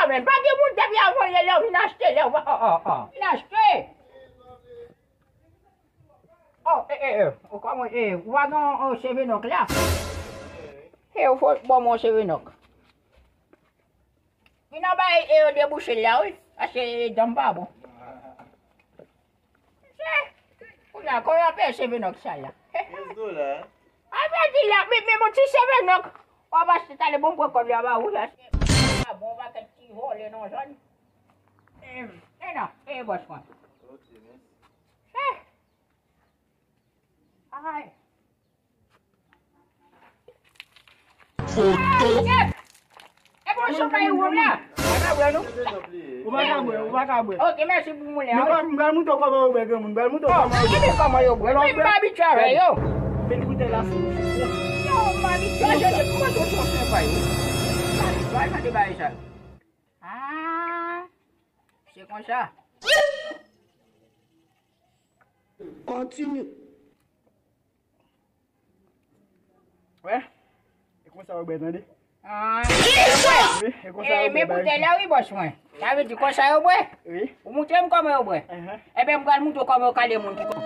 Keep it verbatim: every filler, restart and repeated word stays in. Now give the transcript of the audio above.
Men pa gen moun depi avan yè lè w vin achte lè w pa, oh, oh, oh. Vin achte. Oh, eh, eh, eh, oh, kòman, eh, ou pa gen, oh, Seven Up la? Eh, ou fò ban mwen Seven Up. Vin anba e, e yo debouche l la, wi. Paske, e, dan m pa bon. Chè, kounye a, kòman y ap peye Seven Up sa la? Kenz dola. A vle di la, men, men bon ti Seven Up. W ap achte talè bon pran kòb la ba ou la. Pa bon, pakèt ti vòlè nan zòn. E, e non, e bòs mwen. Ok, mèsi. Chè. Ay. Foto. E bon, chanpay ou la. Ou pa ka bwè, non? Ou pa ka bwè, ou pa ka bwè. Ok, mèsi pou moulen an. M pral montre w kòman yo bwè, granmoun. M pral montre w kòman yo bwè. Kòman yo bwè? Mwen pa abitye avè yo. Men ki boutèy la sou. Non, m pa abitye. Kòman yo chanpay ou? M pa abitye avè bagay sa. Ah, se konsa. Kontinye. Wè, e konsa yo bwè, tande? Ah, wi, e konsa yo bwè, men koute la wi, bòs mwen. Sa vle di konsa yo bwè? Wi. Ou montre m kòman yo bwè? Enben, m pral montre w kòman yo kale moun ki kon.